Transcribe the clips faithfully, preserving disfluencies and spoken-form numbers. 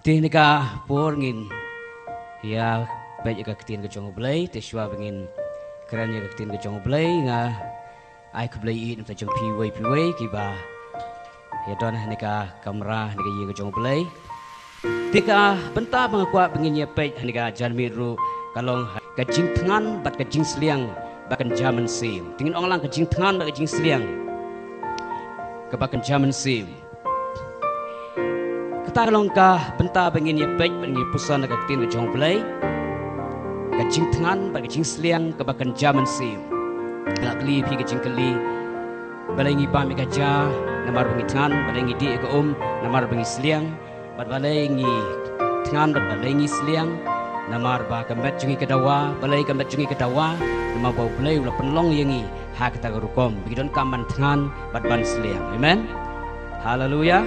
Te ha kane ka por ngin ïa peit ïa ka ktien ka jong U Blei, te shuwa ba ngin kren ïa ka ktien ka jong U Blei, nga ai khublei ïa na ka bynta jong phi uwei pa uwei kiba ïa don ha kane ka kamra, ha kane ka ïing ka jong U Blei. Te ka bynta ba nga kwah ba ngin ïa peit ha kane ka janmiet ruh ka long ka jingthngan bad ka jingsliang ba kynja mynsiem. Te ngin ong lang ka jingthngan bad ka jingsliang kaba kynja mynsiem. Kata ka long ka bynta ba ngin ïa peit, ba ngin ïa puson na ka ktien ka jong U Blei. Ka jingthngan bad ka jingsliang kaba kynja mynsiem. Nga kylli phi ka jingkylli. Balei ngi bam ïa ka ja namar ba ngi thngan, balei ngi dih ïa ka um namar ba ngi sliang, bad balei ngi thngan bad balei ngi sliang namar ba ka met jong ngi ka dawa, balei ka met jong ngi ka dawa, namar ba U Blei u la pynlong ïa ngi ha kata ka rukom ba ngi donkam ban thngan bad ban sliang. Amen. Haleluya.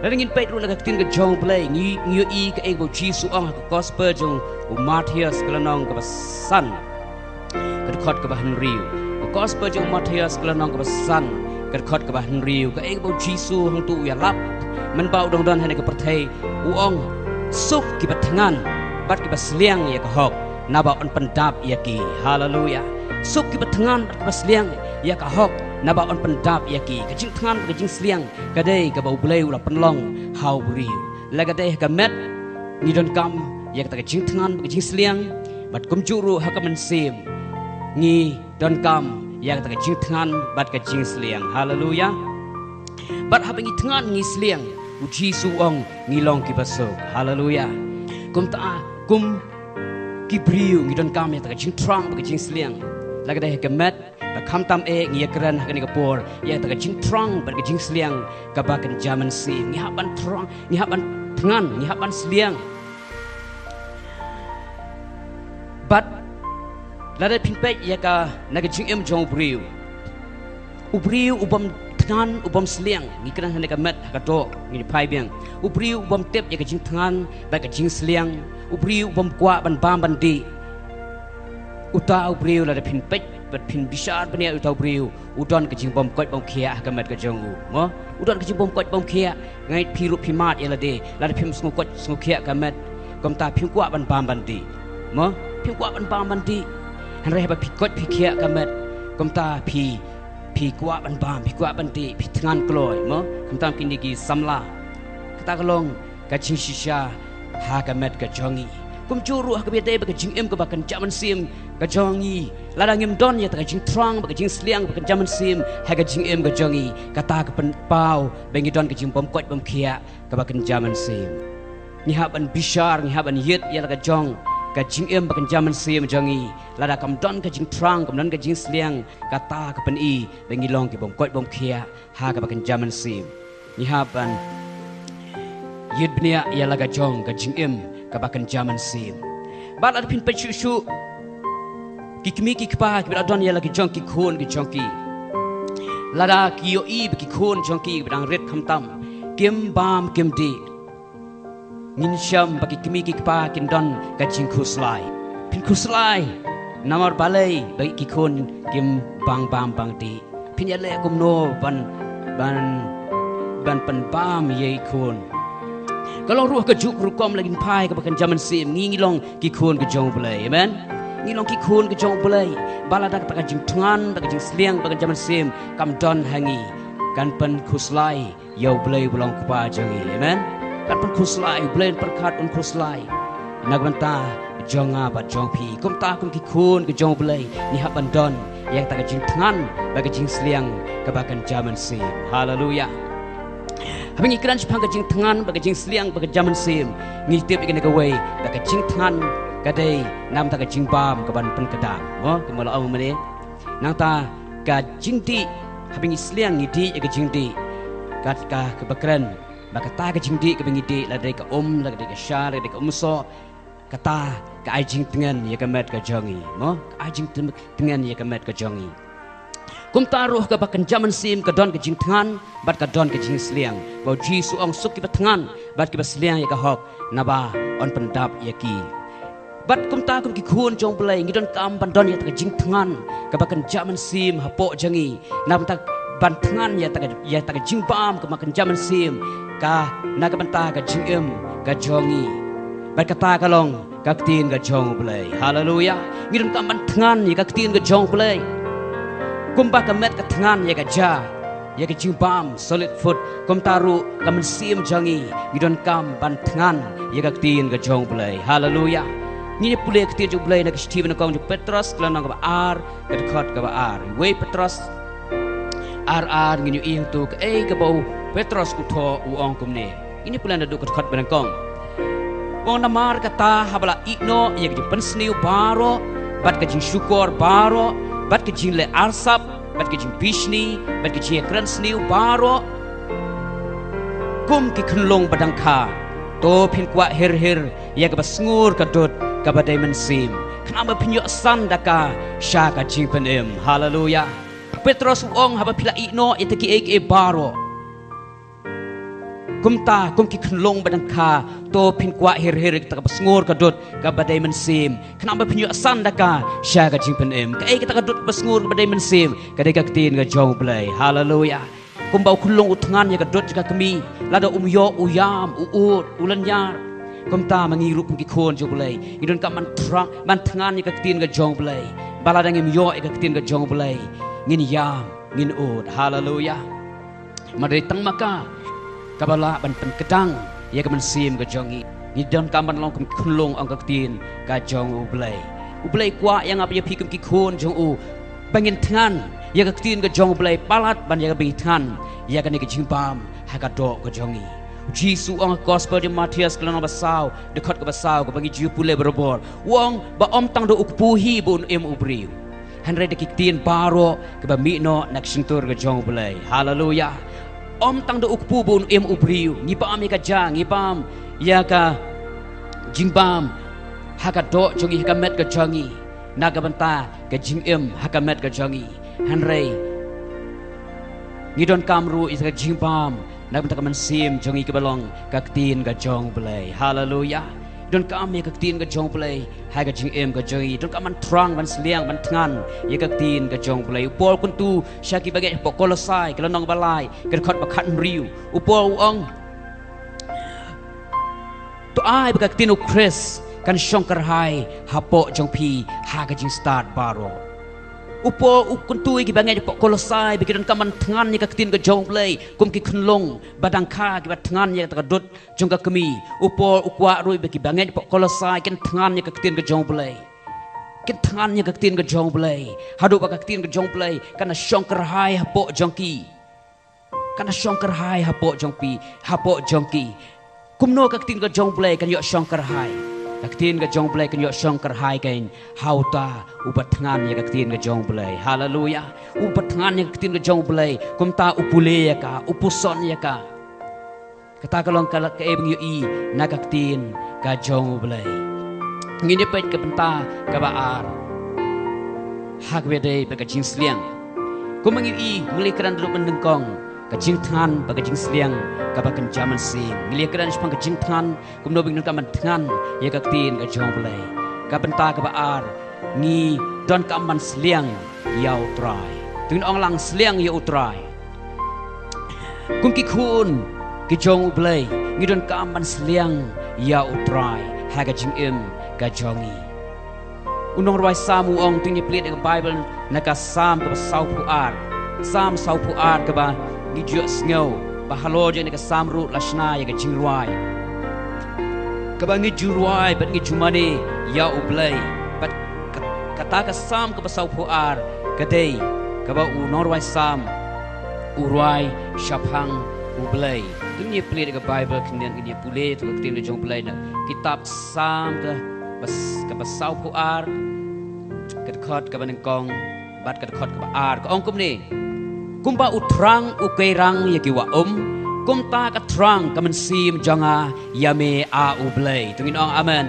Lada ngin peit ruh na ka ktien ka jong U Blei, ngi ngi ïohi kaei ba U Jisu u ong ha ka gospel jong u Mathaios ka lynnong kaba san, ka dkhot kaba hynriew. Ka gospel jong u Mathaios ka lynnong kaba san, ka dkhot kaba hynriew. Kaei ba U Jisu hangtu u ïalap mynba u dang don ha kane ka pyrthei, u ong, suk kiba thngan bad kiba sliang ïa ka hok, naba yn pyndap ïa ki. Haleluya. Suk kiba thngan bad kiba sliang ïa ka hok, naba yn pyndap ïa ki. Ka jingthngan, ka jingsliang, ka dei kaba U Blei u la pynlong ha u briew. La ka dei ha ka met, ngi donkam ïa kata ka jingthngan bad ka jingsliang, bad kumjuh ruh ha ka mynsiem ngi donkam ïa kata ka jingthngan bad ka jingsliang. Haleluya. Bad haba ngi thngan ngi sliang, U Jisu u ong ngi long kiba suk. Haleluya. Kumta kum ki briew ngi donkam ïa kata ka jingthrang bad ka jingsliang. La ka dei ha ka met, ba khamtam eh ngi ïa kren ha kane ka por ïa kata ka jingthrang bad ka jingsliang kaba kynja mynsiem. Ngi hap ban thrang, ngi hap ban thngan, ngi hap ban sliang. Bad lada phin peit ïa ka na ka jingim jong u briew, u briew u bym thngan, u bym sliang, ngi kren ha kane ka met ha ka doh, ngi phai biang. U briew u bym tip ïa ka jingthngan bad ka jingsliang, u briew u bym kwah ban bam ban dih, uta u briew, lada phin peit bad phin bishar bniah, uta u briew u don ka jingbymkoit bymkhiah ha ka met ka jong u, mo? U don ka jingbymkoit bymkhiah. Nga ngeit phi ruh phi mad ïa lade, lada phim sngewkoit sngewkhiah ka met, kumta phim kwah ban bam ban dih, mo? Phim kwah ban bam ban dih. Hynrei haba phi koit phi khiah ka met, kumta phi, phi kwah ban bam, phi kwah ban dih, phi thngan kloi, mo? Khamtam kine ki samla. Kata ka long ka jingshisha ha ka met ka jong ngi. Kumjuh ruh ha kaba ïadei bad ka jingim kaba kynja mynsiem ka jong ngi, lada ngim don ïa kata ka jingthrang bad ka jingsliang bad kynja mynsiem ha ka jingim ka jong ngi, kata ka pynpaw ba ngi don ka jingbymkoit bymkhiah kaba kynja mynsiem. Ngi hap ban bishar, ngi hap ban ïit ïa la ka jong ka jingim bad kynja mynsiem jong ngi. Lada kam don ka jingthrang, kam don ka jingsliang, kata ka pyni ba ngi long ki bymkoit bymkhiah ha kaba kynja mynsiem. Ngi hap ban ïit bniah ïa la ka jong ka jingim kaba kynja mynsiem. Bad lada phin peit shuh shuh ki kmie ki kpa kiba la don ïa la ki jong ki khun ki jong ki, lada ki ïohi ba ki khun jong ki ba dang rit khamtam, kim bam kim dih, ngin shem ba ki kmie ki kpa kin don ka jingkhuslai. Phin khuslai namar balei ba ki khun kim bam bam bam dih. Phin ïaleh kumno ban, ban, ban pynbam ïa i khun? Ka long ruh kajuh ka rukom, la ngin phai kaba kynja mynsiem, ngi ngi long ki khun ka jong U Blei. Amen. Ngi long ki khun ka jong U Blei. Ba lada kata ka jingthngan, kata ka jingsliang bad ka kynja mynsiem kam don ha ngi, kan pynkhuslai ïa U Blei uba long Kpa jong ngi. Amen. Kan pynkhuslai U Blei, pyrkhat un khuslai na ka bynta jong nga bad jong phi. Kumta kum ki khun ka jong U Blei, ngi hap ban don ïa kata ka jingthngan bad ka jingsliang kaba kynja mynsiem. Haleluya. Haba ngi kren shaphang ka jingthngan bad ka jingsliang bad ka kynja mynsiem, ngi tip ïa kane kawei, ba ka jingthngan ka dei namar ka jingbam kaban pynkdang, mo? Kumba la ong mynne. Nangta ka jingdih, haba ngi sliang ngi dih ïa ka jingdih. Kat ka kaba kren ba kata ka jingdih kaba ngi dih, la dei ka um, la dei ka sha, la dei ka umsoh, kata ka ai jingtngen ïa ka met ka jong ngi, mo? Ka ai jingtngen ïa ka met ka jong ngi. Kumta ruh kaba kynja mynsiem ka don ka jingthngan bad ka don ka jingsliang. Ba U Jisu u ong, suk kiba thngan bad kiba sliang ïa ka hok, naba yn pyndap ïa ki. Bad kumta kum ki khun jong U Blei, ngi donkam ban don ïa kata ka jingthngan kaba kynja mynsiem hapoh jong ngi. Namar kata ban thngan ïa kata ka, ïa kata ka jingbam kaba kynja mynsiem, ka na ka bynta ka jingim ka jong ngi. Bad kata ka long ka ktien ka jong U Blei. Haleluya. Ngi donkam ban thngan ïa ka ktien ka jong U Blei. Kumba ka met ka thngan ïa ka ja, ïa ka jingbam, solid food, kumta ruh ka mynsiem jong ngi, ngi donkam ban thngan ïa ka ktien ka jong U Blei. Haleluya. Ngin ïa pule ka ktien jong U Blei na ka shithi ba nyngkong jong u Petros, ka lynnong kaba ar, ka dkhot kaba ar. Wei Petros ar ar, ngin ïohi hangto kaei kaba u Petros u thoh, u ong kumne. Ngin ïa pule naduh ka dkhot ba nyngkong. U ong, namar kata haba la ïehnoh ïa ka jingpynsniew baroh, bad ka jingshukor baroh, bad ka jingleh arsap, bad ka jingbishni, bad ka jingïakren sniew baroh kum ki khunlung ba dang kha, to phin kwah hir hir ïa kaba sngur ka dud kaba dei mynsiem, khnang ba phin ïoh san da ka sha ka jingpynim. Haleluya. Petros u ong, haba phi la ïehnoh ïa kita kiei kiei baroh, kumta kum ki khunlung ba dang kha, to phin kwah hir hir ïa kata kaba sngur ka dud kaba dei mynsiem, khnang ba phin ïoh san da ka sha ka jingpynim. Kaei kata ka dud kaba sngur kaba dei mynsiem? Ka dei ka ktien ka jong U Blei. Haleluya. Kumba u khunlung u thngan ïa ka dud jong ka kmie, lada um ïoh, u ïam, u ud, u lynñiar. Kumta ma ngi ruh kum ki khun jong U Blei, ngi donkam ban thngan, ban thngan ïa ka ktien ka jong U Blei. Ba lada ngim ïoh ïa ka ktien ka jong U Blei, ngin ïam, ngin ud. Haleluya. Hynrei tang ma ka kaba lah ban pynkdang ïa ka mynsiem ka jong ngi. Ngi donkam ban long kum ki khunlung, ong ka ktien ka jong U Blei. U Blei u kwah ïa nga bad ïa phi kum ki khun jong u ba ngin thngan ïa ka ktien ka jong U Blei palat ban ïa kaba ngi thngan ïa kane ka jingbam ha ka doh ka jong ngi. U Jisu u ong ha ka gospel jong u Mathaios, ka lynnong ba saw, dkhot kaba saw, kaba ngi ju pule barabor. U ong ba ym tang da u kpu hi ba un im u briew, hynrei da ki ktien baroh kiba mih noh na ka shyntur ka jong U Blei. Haleluya. Ym tang da u kpu ba un im u briew. Ngi bam ïa ka ja, ngi bam ïa ka jingbam ha ka doh jong ngi, ha ka met ka jong ngi, na ka bynta ka jingim ha ka met ka jong ngi. Hynrei ngi donkam ruh ïa ka jingbam na ka bynta ka mynsiem jong ngi kaba long ka ktien ka jong U Blei. Haleluya. Donkam ïa ka ktien ka jong U Blei ha ka jingim ka jong ngi. Donkam ban thrang, ban sliang, ban thngan ïa ka ktien ka jong U Blei. U Paul u kyntu sha ki bangeit hapoh Kolosai, ka lynnong ba lai, ka dkhot ba khathynriew. U Paul u ong, to ai ba ka ktien U Khrist kan shong kyrhai hapoh jong phi ha ka jingstad baroh. U Paul u kyntu ïa ki bangeit hapoh Kolosai ba ki donkam ban thngan ïa ka ktien ka jong U Blei kum ki khunlung ba dang kha, kiba thngan ïa kata ka dud jong ka kmie. U Paul u kwah ruh ba ki bangeit hapoh Kolosai kin thngan ïa ka ktien ka jong U Blei. Kin thngan ïa ka ktien ka jong U Blei haduh ba ka ktien ka jong U Blei kan da shong kyrhai hapoh jong ki. Kan da shong kyrhai hapoh jong phi, hapoh jong ki. Kumno ka ktien ka jong U Blei kan ïoh shong kyrhai? Ka ktien ka jong U Blei kan ïoh shong kyrhai kan ha uta uba thngan ïa ka ktien ka jong U Blei. Haleluya. Uba thngan ïa ka ktien ka jong U Blei, kumta u pule ïa ka, u puson ïa ka. Kata ka long ka, kaei ba ngi ïohi na ka ktien ka jong U Blei. Ngin ïa peit ka bynta kaba ar ha kaba dei bad ka jingsliang. Kumba ngi ïohi, ngi la kren naduh mynnyngkong, ka jingthngan bad ka jingsliang kaba kynja mynsiem. Ngi la kren shaphang ka jingthngan, kumno ba ngi donkam ban thngan ïa ka ktien ka jong U Blei. Ka bynta kaba ar, ngi donkam ban sliang ïa U Trai. To ngin ong lang, sliang ïa U Trai. Kum ki khun ki jong U Blei, ngi donkam ban sliang ïa U Trai ha ka jingim ka jong ngi. U nongrwai Salm u ong, to ngin ïa plie ïa ka Baibl na ka Salm kaba sawphew ar. Salm sawphew ar, kaba ngi ju ïohsngew ba halor jong kane ka Salm ruh la shna ïa ka jingrwai kaba ngi ju rwai bad ngi ju mane ïa U Blei. Bad ka-, kata ka Salm kaba sawphew ar ka dei kaba u nongrwai Salm u rwai shaphang U Blei. To ngin ïa plie ïa ka Baibl khyndiat, ngin ïa pule ïa ka ktien ka jong U Blei na kitab Salm kaba s-, kaba sawphew ar, ka dkhot kaba nyngkong bad ka dkhot kaba ar. Ka ong kumne: Kumba u thrang u keirang ïa ki wah um, kumta ka thrang ka mynsiem jong nga ïa me, A U Blei. To ngin ong amen.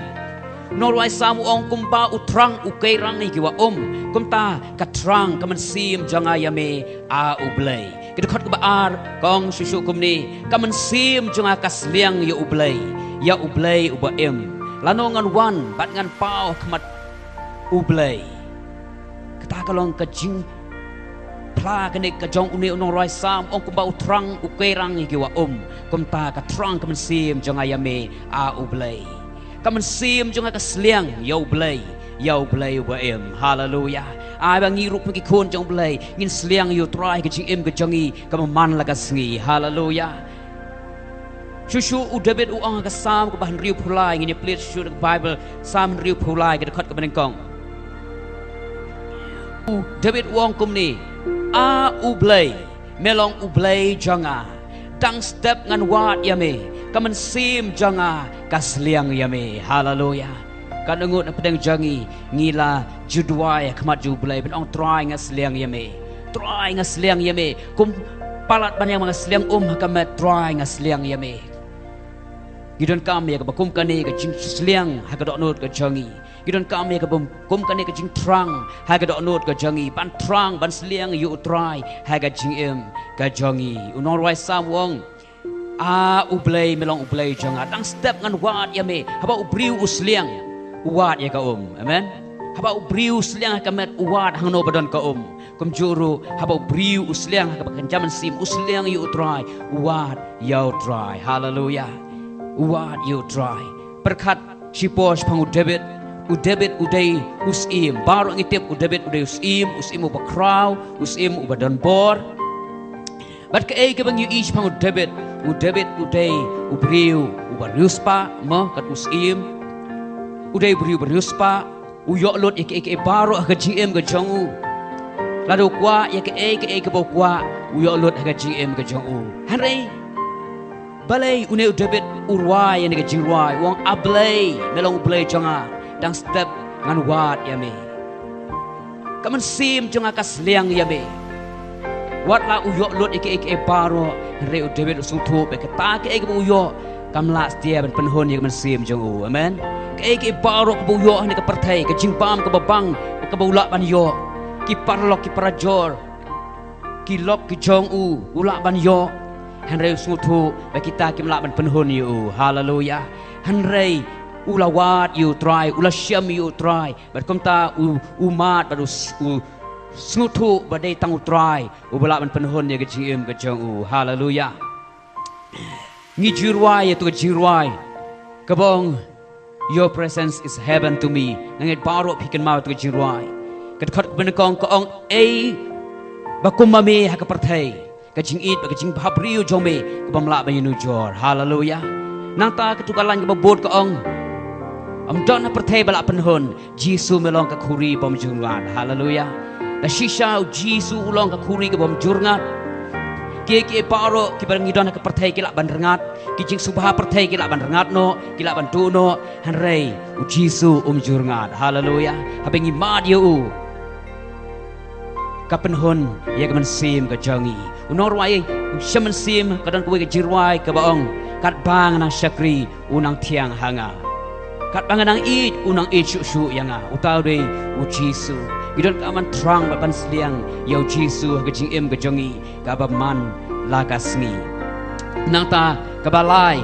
U nongrwai Salm u ong, kumba u thrang u keirang ïa ki wah um, kumta ka thrang ka mynsiem jong nga ïa me, A U Blei. Ka dkhot kaba ar ka ong shuh shuh kumne: Ka mynsiem jong nga ka sliang ïa U Blei, ïa U Blei uba im. Lano ngan wan bad ngan paw ha khmat U Blei? Kata ka long ka jing Phla kane ka jong une u nongrwai Salm, ong kumba u thrang u keirang ïa ki wah um, kumta ka thrang ka mynsiem jong nga ïa me, A U Blei. Ka mynsiem jong nga ka sliang ïa U Blei, ïa U Blei uba im. Haleluya. Ai ba ngi ruh kum ki khun jong U Blei ngin sliang ïa U Trai ha ka jingim ka jong ngi, ka bymman la ka sngi. Haleluya. Shuh shuh u David u ong ha ka Salm kaba hynriewphew lai, ngin ïa plie shuh shuh na ka Baibl, Salm hynriewphew lai, ka dkhot kaba nyngkong. U David u ong kumne, A U Blei, me long U Blei jong nga. Dang step ngan wad ïa me, ka mynsiem jong nga ka sliang ïa me. Haleluya. Kan ngut na pdeng jong ngi, ngi la ju duwai ha khmat jong U Blei ban ong, Trai nga sliang ïa me. Trai nga sliang ïa me. Kum palat ban ïeng ma nga sliang um ha ka met, Trai nga sliang ïa me. Ngi donkam ïa kaba kum kane ka jingsliang ha ka dohnud ka jong ngi. Ngi donkam ïa kaba kum kane ka jingthrang ha ka dohnud ka jong ngi, ban thrang ban sliang ïa U Trai ha ka jingim ka jong ngi. U nongrwai Salm u ong, A U Blei, me long U Blei jong nga. Dang step ngan wad ïa me. Haba u briew u sliang, u wad ïa ka um. Amen. Haba u briew u sliang ha ka met, u wad hangno ba don ka um. Kumjuh ruh haba u briew u sliang ha kaba kynja mynsiem, u sliang ïa U Trai, u wad ïa U Trai. Haleluya. U wad ïa U Trai. Pyrkhat shipor shaphang u David. U David u dei u syiem. Baroh ngi tip u David u dei u syiem, u syiem uba khraw, u syiem uba don bor. Bad kaei kaba ngi ïohi shaphang u David, u David u dei u briew uba riewspah, mo, kat u syiem. U dei u briew uba riewspah, u ïoh lut ïa kaei kaei baroh ha ka jingim ka jong u. Lada u kwah ïa kaei kaei kaba u kwah, u ïoh lut ha ka jingim ka jong u. Hynrei balei une u David u rwai ïa kane ka jingrwai, u ong, A Blei, me long U Blei jong nga, dang step ngan wad ïa me. Ka mynsiem jong nga ka sliang ïa me. Wat la u ïoh lut ïa kaei kaei baroh, hynrei u David u sngewthuh ba kata kaei kaba u ïoh kam lah satia ban pynhun ïa ka mynsiem jong u. Amen. Kaei kaei baroh kaba u ïoh ha kane ka pyrthei, ka jingbam kaba bang kaba u lah ban ïoh, ki paralok ki parajor, ki lok ki jong u u lah ban ïoh, hynrei u sngewthuh ba kita kim lah ban pynhun ïa u. Haleluya. Hynrei u la wad ïa U Trai, u la shem ïa U Trai. Bad kumta u, u mad bad u s-, u sngewthuh ba dei tang U Trai uba lah ban pynhun ïa ka jingim ka jong u. Haleluya. Ngi ju rwai ïa tu ka jingrwai kaba ong, Your presence is heaven to me. Nga ngeit baroh phi kynmaw ïa tu ka jingrwai. Ka dkhot kaba nyngkong ka ong, ei ba kum ma me ha ka pyrthei, ka jingïeit bad ka jingbhabriew jong me ka bym lah ban ïanujor. Haleluya. Nangta katu ka lain kaba bud ka ong, ym don ha pyrthei ba lah pynhun. Jisu me long ka khuri bymjurngat. Haleluya. La shisha u Jisu u long ka khuri ka bymjurngat. Kiei kiei baroh kiba ngi don ha ka pyrthei ki lah ban rngat. Ki jingsngewbha pyrthei ki lah ban rngat noh, ki lah ban duh noh. Hynrei u Jisu um jurngat. Haleluya. Haba ngi mad ïa u, ka pynhun ïa ka mynsiem ka jong ngi. U nongrwai u shem mynsiem ka don kawei ka jingrwai kaba ong, katba nga nang shakri u nang thiang ha nga. Katba nga nang ïeit u nang ïeit shuh shuh ïa nga. Uta u dei u Jisu. Ngi donkam ban thrang bad ban sliang ïa u Jisu ha ka jingim ka jong ngi kaba man la ka sngi. Nangta kaba lai,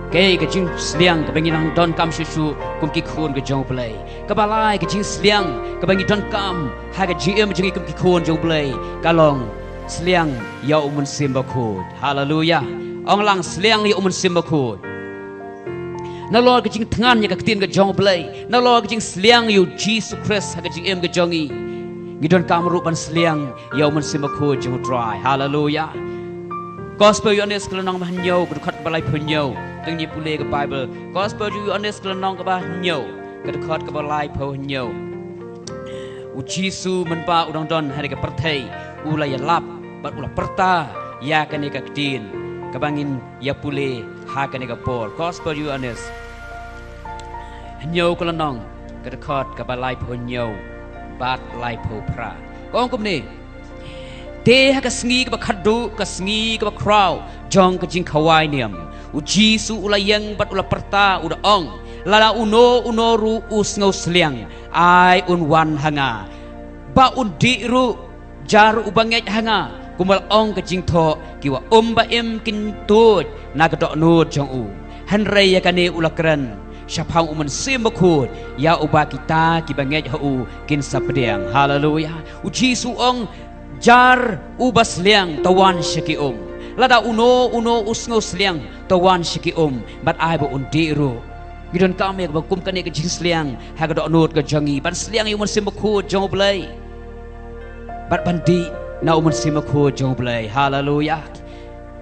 kaei ka jingsliang kaba ngi nang donkam shuh shuh kum ki khun ka jong U Blei. Kaba lai ka jingsliang kaba ngi donkam ha ka jingim jong ngi kum ki khun jong U Blei ka long sliang ïa U Mynsiem Bakhuid. Haleluya. Ong lang, sliang ïa U Mynsiem Bakhuid. Nalor ka jingthngan ïa ka ktien ka jong U Blei, nalor ka jingsliang ïa u Jisu Khrist ha ka jingim ka jong ngi, ngi donkam ruh ban sliang ïa U Mynsiem Bakhuid jong U Trai. Haleluya. Gospel Ïoannis ka lynnong ba hynñiew, ka dkhot kaba laiphew hynñiew. Tang ngi pule ka Baibl. Gospel jong u Ïoannis ka lynnong kaba hynñiew, ka dkhot kaba laiphew hynñiew. U Jisu mynba u dang don ha kane ka pyrthei, u la ïalap bad u la pyrta ïa kane ka ktien kaba ngin ïa pule ha kane ka por. Gospel Ïoannis hynñiew ka lynnong, ka dkhot kaba laiphew hynñiew bad laiphew phra. Ka ong kumne, te ha ka sngi kaba khatduh, ka sngi kaba khraw jong ka jingkhawai niam, u Jisu u la ïeng bad u la pyrta, u da ong, lada uno uno ruh u sngew sliang, ai un wan ha nga, ba un dih ruh. Jar u bangeit ha nga, kumba la ong ka jingthoh, ki wah um ba im kin tuid na ka dohnud jong u. Hynrei ïa kane u la kren shaphang U Mynsiem Bakhuid, ïa uba kita ki bangeit ha u kin sa pdiang. Haleluya. U Jisu u ong, Jar uba sliang, to wan sha ki um. Lada uno uno u sngew sliang, to wan sha ki um, bad ai ba un dih ruh. Ngi donkam ïa kaba kum kane ka jingsliang ha ka dohnud ka jong ngi, ban sliang ïa u Mynsiem Bakhuid jong U Blei, bad ban dih na u Mynsiem Bakhuid jong U Blei. Haleluya.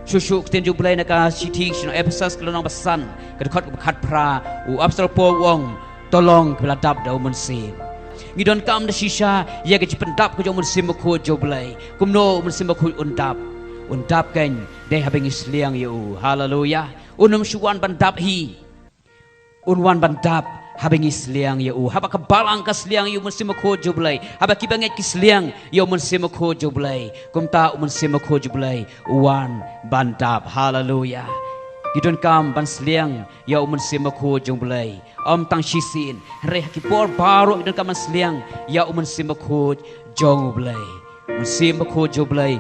Shuh shuh ka ktien jong U Blei na ka shithi sha ki nong Ephesos, ka lynnong ba san, ka dkhot kaba khatphra, u apostol Paul u ong, to long kiba la dap da u Mynsiem. Ngi donkam da shisha ïa ka jingpyndap ka jong u Mynsiem Bakhuid jong U Blei. Kumno u Mynsiem Bakhuid un dap? Un dap keiñ dei haba ngi sliang ïa u. Haleluya. Un ym shu wan ban dap hi. Un wan ban dap haba ngi sliang ïa u. Haba ka balang ka sliang ïa u Mynsiem Bakhuid jong U Blei, haba ki bangeit ki sliang ïa u Mynsiem Bakhuid jong U Blei, kumta u Mynsiem Bakhuid jong U Blei u wan ban dap. Haleluya. Ngi donkam ban sliang ïa u Mynsiem Bakhuid jong U Blei, ym tang shisien, hynrei ha ki por baroh ngi donkam ban sliang ïa u Mynsiem Bakhuid jong U Blei. Mynsiem Bakhuid jong U Blei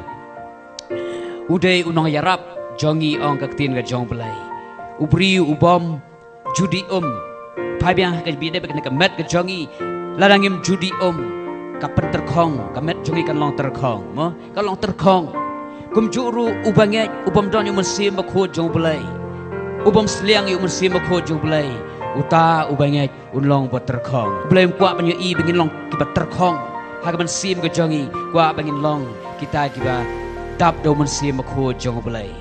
u dei u nongïarap jong ngi, ong ka ktien ka jong U Blei. U briew u bym ju dih um. Phai biang ha ka bynta ba ka met ka jong ngi, lada ngim ju dih um, ka pyntyrkhong, ka met jong ngi kan long tyrkhong, mo? Kan long tyrkhong. Kumjuh ruh u bangeit u bym don ïa u Mynsiem Bakhuid jong U Blei, u bym sliang ïa u Mynsiem Bakhuid jong U Blei, uta u bangeit un long ba tyrkhong. U Blei um kwah ban ïohi ba ngin long kiba tyrkhong ha ka mynsiem ka jong ngi, kwah ba ngin long kita kiba dap da u Mynsiem Bakhuid jong U Blei.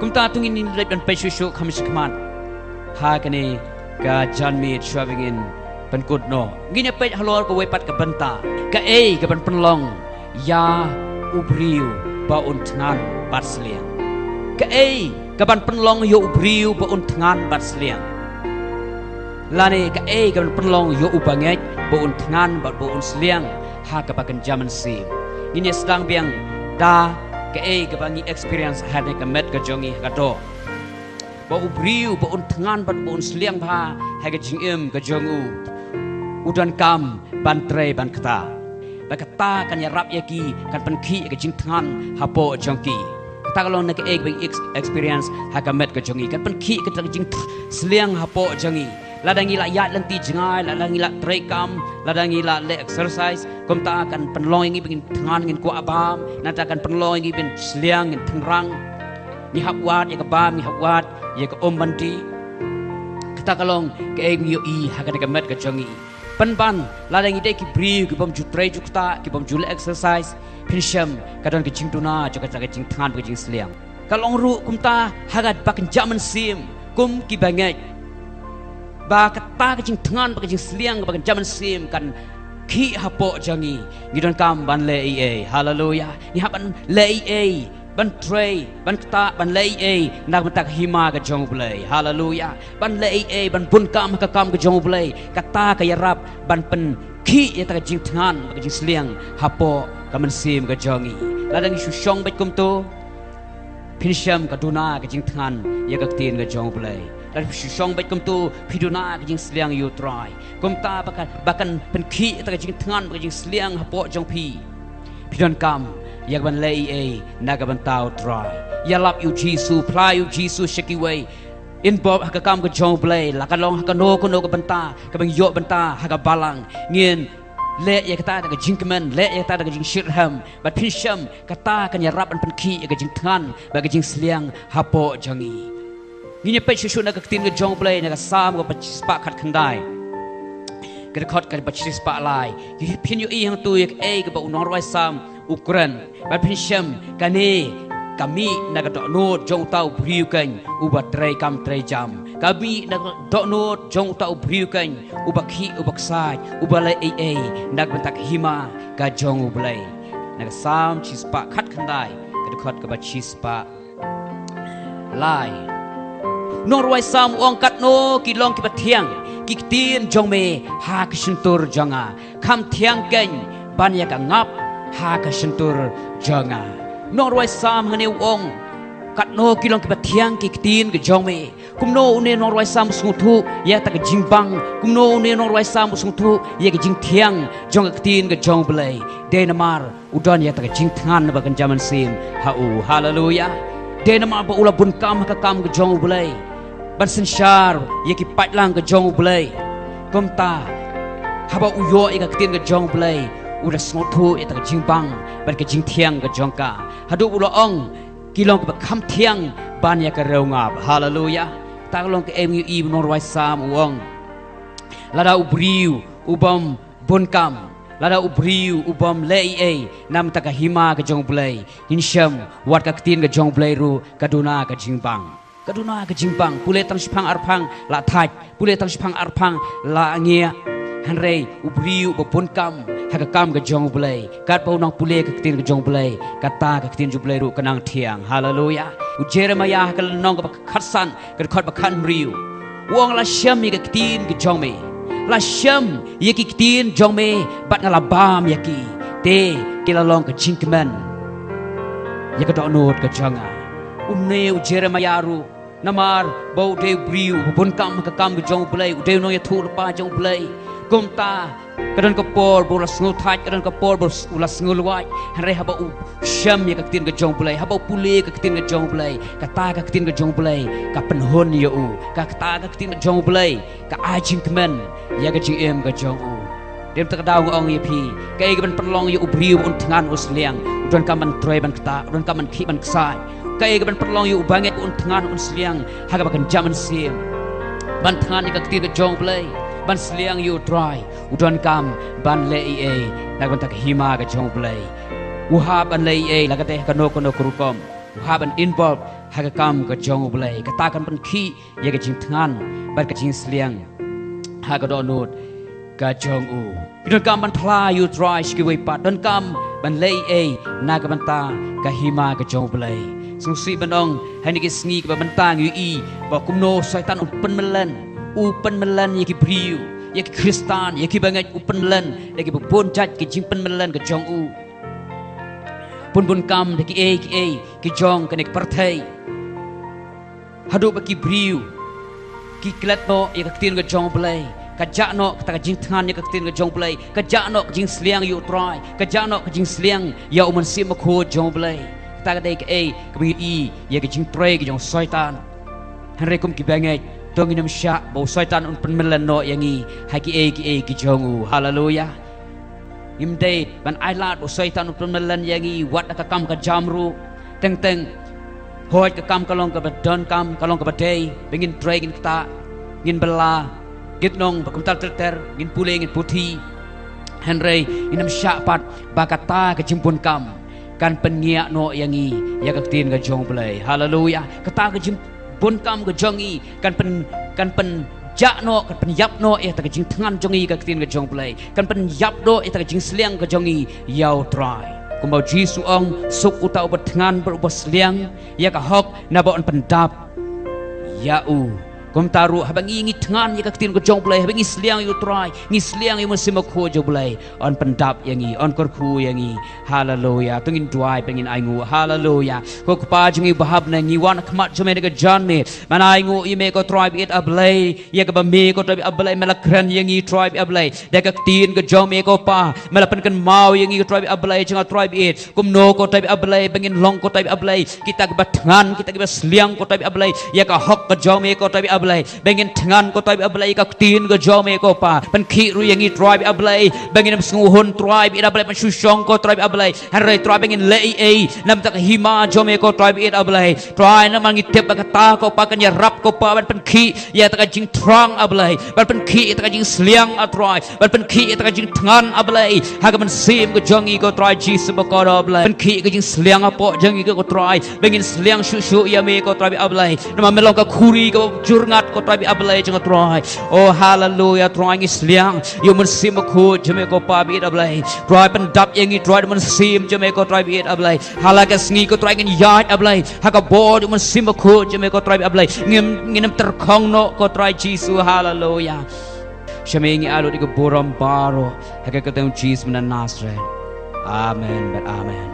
Kumta to ngin leit ban peit shuh shuh kham shakhmat ha kane ka janmiet shuwa ba ngin pynkut noh. Ngin ïa peit halor kawei pat ka bynta, kaei kaban pynlong ïa u briew ba un thngan bad sliang? Kaei kaban pynlong ïa u briew ba un thngan bad sliang? Lane kaei kaban pynlong ïa u bangeit ba un thngan bad ba un sliang ha kaba kynja mynsiem? Ngin ïa sdang biang da kaei kaba ngi experience ha kane ka met ka jong ngi ha ka doh, ba u briew ba un thngan bad ba un sliang bha ha ka jingim ka jong u, u donkam ban trei ban kta. Ba kata kan ïarap ïa ki, kan pynkhih ïa ka jingthngan hapoh jong ki. Kata ka long na kaei kaba ngi ex-, experience ha ka met ka jong ngi, kan pynkhih ïa kata ka jingsliang hapoh jong ngi. Lada ngi la ïaid lynti jngai, lada ngi la trei kam, lada ngi la leh exercise, kumta kan pynlong ïa ngi ba ngin thngan, ngin kwah bam, nangta kan pynlong ïa ngi ban sliang, ngin thngan. Ngi hap wad ïa ka bam, ngi hap wad ïa ka um ban dih. Kata ka long kaei ba ngi ïohi ha kane ka met ka jong ngi. Pynban, lada ngi dei ki briew ki bym ju trei ju kta, ki bym ju leh exercise, phin shem ka don ka jingduna jong kata ka jingthngan bad ka jingsliang. Ka long ruh kumta ha kaba kynja mynsiem kum ki bangeit, ba kata ka jingthngan bad ka jingsliang kaba kynja mynsiem kan khih hapoh jong ngi. Ngi donkam ban leh ei ei. Haleluya. Ngi hap ban leh ei ei, ban trei, ban kta, ban leh ei ei na ka bynta ka hima ka jong U Blei. Haleluya. Ban leh ei ei, ban bun kam ha ka kam ka jong U Blei. Kata ka ïarap ban pynkhih ïa kata ka jingthngan bad ka jingsliang hapoh ka mynsiem ka jong ngi. Lada ngi shu shong beit kumto, phin shem ka duna ka jingthngan ïa ka ktien ka jong U Blei. Lada phi shu shong beit kumto, phi duna ka jingsliang ïa U Trai. Kumta ba kan, ba kan pynkhih ïa kata ka jingthngan bad ka jingsliang hapoh jong phi. Phi donkam ïa kaban leh ei ei na ka bynta U Trai. Ïalap ïa U Jisu, phla ïa U Jisu sha kiwei. Involve ha ka kam ka jong U Blei, la ka long ha kano kano ka bynta kaba ngi ïoh bynta ha ka balang. Ngin leh ïa kata da ka jingkmen, leh ïa kata da ka jingshitrhem, bad phin shem kata kan ïarap ban pynkhih ïa ka jingthngan bad ka jingsliang hapoh jong ngi. Ngin ïa peit shuh shuh na ka ktien ka jong U Blei, na ka Salm kaba shispah khatkhyndai, ka dkhot kaba shispah lai. Phin ïohi hangto ïa kaei kaba u nongrwai Salm u kren. Bad phin shem, kane ka mih na ka dohnud jong uta u briew keiñ uba trei kam trei jam. Ka mih na ka dohnud jong uta u briew keiñ uba khih, uba ksaid, uba leh ei ei na ka bynta ka hima ka jong U Blei. Na ka Salm shispah khatkhyndai, ka dkhot kaba shispah lai. Nongrwai Salm u ong, katno ki long kiba thiang ki ktien jong me ha ka shyntur jong nga. Kham thiang keiñ ban ïa ka ngap ha ka shyntur jong nga. Nongrwai Salm hangne u ong, katno ki long kiba thiang ki ktien ka jong me. Kumno une nongrwai Salm u sngewthuh ïa kata ka jingbang? Kumno une nongrwai Salm u sngewthuh ïa ka jingthiang jong ka ktien ka jong U Blei? Dei namar u don ïa kata ka jingthngan bad ka jingmynsiem ha u. Haleluya. Dei namar ba u la bun kam ha ka kam ka jong U Blei, ban synshar ïa ki paidlang ka jong U Blei. Kumta, haba u ïoh ïa ka ktien ka jong U Blei, u la sngewthuh ïa kata ka jingbang bad ka jingthiang ka jong ka, haduh u la ong, ki long kiba kham thiang ban ïa ka riew ngap. Haleluya. Kata ka long kaei ba ngi ïohi ba u nongrwai Salm u ong, lada u briew u bym bun kam, lada u briew u bym leh ei ei na ka bynta ka hima ka jong U Blei, ngin shem wat ka ktien ka jong U Blei ruh ka duna ka jingbang. Ka duna ka jingbang. Pule tang shiphang arphang la thait, pule tang shiphang arphang la ngiah. Hynrei u briew uba bun kam ha ka kam ka jong U Blei, katba u nang pule ka ktien ka jong U Blei, kata ka ktien jong U Blei ruh ka nang thiang. Haleluya. U Jeremaïah ha ka lynnong kaba khatsan, ka dkhot ba khathynriew, u ong, la shem ïa ka ktien ka jong me, la shem ïa ki ktien jong me, bad nga la bam ïa ki, te ki la long ka jingkmen ïa ka dohnud ka jong nga. Une u Jeremaïah ruh, namar ba u dei u briew uba bun kam ha ka kam ka jong U Blei, u dei u nongïathuhlypa jong U Blei. Kumta ka don ka por ba u la sngewthait, ka don ka por ba u la sngewlwait. Hynrei haba u shem ïa ka ktien ka jong U Blei, haba u pule ka ktien ka jong U Blei, kata ka ktien ka jong U Blei ka pynhun ïa u. Ka, kata ka ktien ka jong U Blei ka ai jingkmen ïa ka jingim ka jong u. Te mynta ka daw nga ong ïa phi, kaei kaban pynlong ïa u briew ba un thngan un sliang? U donkam ban trei ban ktah, u donkam ban khih ban ksai. Kaei kaban pynlong ïa u bangeit ba un thngan un sliang ha kaba kynja mynsiem, ban thngan ïa ka ktien ka jong U Blei, ban sliang ïa U Trai? U donkam ban leh ei ei na ka bynta ka hima ka jong U Blei. U hap ban leh ei ei la ka dei ha kano kano ka rukom. U hap ban involve ha ka kam ka jong U Blei. Kata kan pynkhih ïa ka jingthngan bad ka jingsliang ha ka dohnud ka jong u. Ki donkam ban phla ïa U Trai sha kiwei pat, donkam ban leh ei ei na ka bynta ka hima ka jong U Blei. Sngewsih ban ong, ha kine ki sngi kiba mynta ngi ïohi ba kumno u Soitan u pynmyllen, u pynmyllen ïa ki briew, ïa ki Khristan, ïa ki bangeit, u pynmyllen ïa kiba bun jait ki jingpynmyllen ka jong u. Pynbun kam da kiei kiei ki jong kane ka pyrthei, haduh ba ki briew ki klet noh ïa ka ktien ka jong U Blei, ka jah noh kata ka jingthngan ïa ka ktien ka jong U Blei, ka jah noh ka jingsliang ïa U Trai, ka jah noh ka jingsliang ïa U Mynsiem Bakhuid jong U Blei. Kata ka dei kaei kaba ngi ïohi ïa ka jingtrei ka jong u Soitan. Hynrei kum ki bangeit, to ngin ym shah ba u Soitan un pynmyllen noh ïa ngi ha kiei kiei ki jong u. Haleluya. Ngim dei ban ailad ba u Soitan un pynmyllen ïa ngi wat da ka kam ka jam ruh. Teng teng, hooid, ka kam ka long kaba donkam, ka long kaba dei ba ngin trei, ngin ktah, ngin bylla, ngin nong ba kumta ter ter, ngin pule, ngin puthi. Hynrei ngin ym shah pat ba kata ka jingbun kam kan pynngiah noh ïa ngi ïa ka ktien ka jong U Blei. Haleluya. Kata ka jingbun kam ka jong ngi kan pyn, kan pynjah noh, kan pynïap noh ïa kata ka jingthngan jong ngi ïa ka ktien ka jong U Blei, kan pynïap noh ïa kata ka jingsliang ka jong ngi ïa U Trai. Kumba U Jisu u ong, suk uta uba thngan bad uba sliang ïa ka hok, naba yn pyndap ïa u. Kumta ruh, haba ngi, ngi thngan ïa ka ktien ka jong U Blei, haba ngi sliang ïa U Trai, ngi sliang ïa U Mynsiem Bakhuid jong U Blei, yn pyndap ïa ngi, yn kyrkhu ïa ngi. Haleluya. To ngin duwai bad ngin ainguh. Haleluya. Ko Kpa jong ngi uba ha bneng, ngi wan ha khmat jong me da ka janmiet ban ainguh ïa me ko Trai baieit A Blei, ïa kaba me ko Trai baieit A Blei me la kren ïa ngi Trai baieit A Blei da ka ktien ka jong me ko Pa. Me la pynkynmaw ïa ngi ko Trai baieit A Blei, jong nga Trai baieit, kumno ko Trai baieit A Blei ba ngin long ko Trai baieit A Blei kita kiba thngan, kita kiba sliang ko Trai baieit A Blei ïa ka hok ka jong me ko Trai baieit A Blei. Ba ngin thngan ko Trai baieit A Blei ïa ka ktien ka jong me ko Pa. Pynkhih ruh ïa ngi Trai baieit A Blei ba ngin ym sngewhun Trai baieit A Blei ban shu shong ko Trai baieit A Blei, hynrei Trai ba ngin leh ei ei na bynta ka hima jong me ko Trai baieit A Blei. Trai namar ngi tip ba kata ko Pa kan ïarap ko Pa ban pynkhih ïa kata ka jingthrang A Blei, ban pynkhih ïa kata ka jingsliang A Trai, ban pynkhih ïa kata ka jingthngan A Blei ha ka mynsiem ka jong ngi ko Trai Jisu ba kordor A Blei. Pynkhih ïa ka jingsliang hapoh jong ngi ko Trai ba ngin sliang shuh shuh ïa me ko Trai baieit A Blei. Namar me long ka khuri kaba jyrngat ko Trai baieit A Blei jong nga Trai. Oh haleluya, Trai ngi sliang ïa u Mynsiem Bakhuid jong me ko Pa baieit A Blei. Trai pyndap ïa ngi Trai da u Mynsiem jong me ko Trai baieit A Blei. Ha la ka sngi ko Trai ngin ïaid A Blei ha ka bor jong u Mynsiem Bakhuid jong me ko Trai baieit A Blei. Ngim, ngin ym tyrkhong noh ko Trai Jisu. Haleluya. Sha me ngi ai lut ïa ka burom baroh ha ka kyrteng u Jisu na Nasareth. Amen bad amen.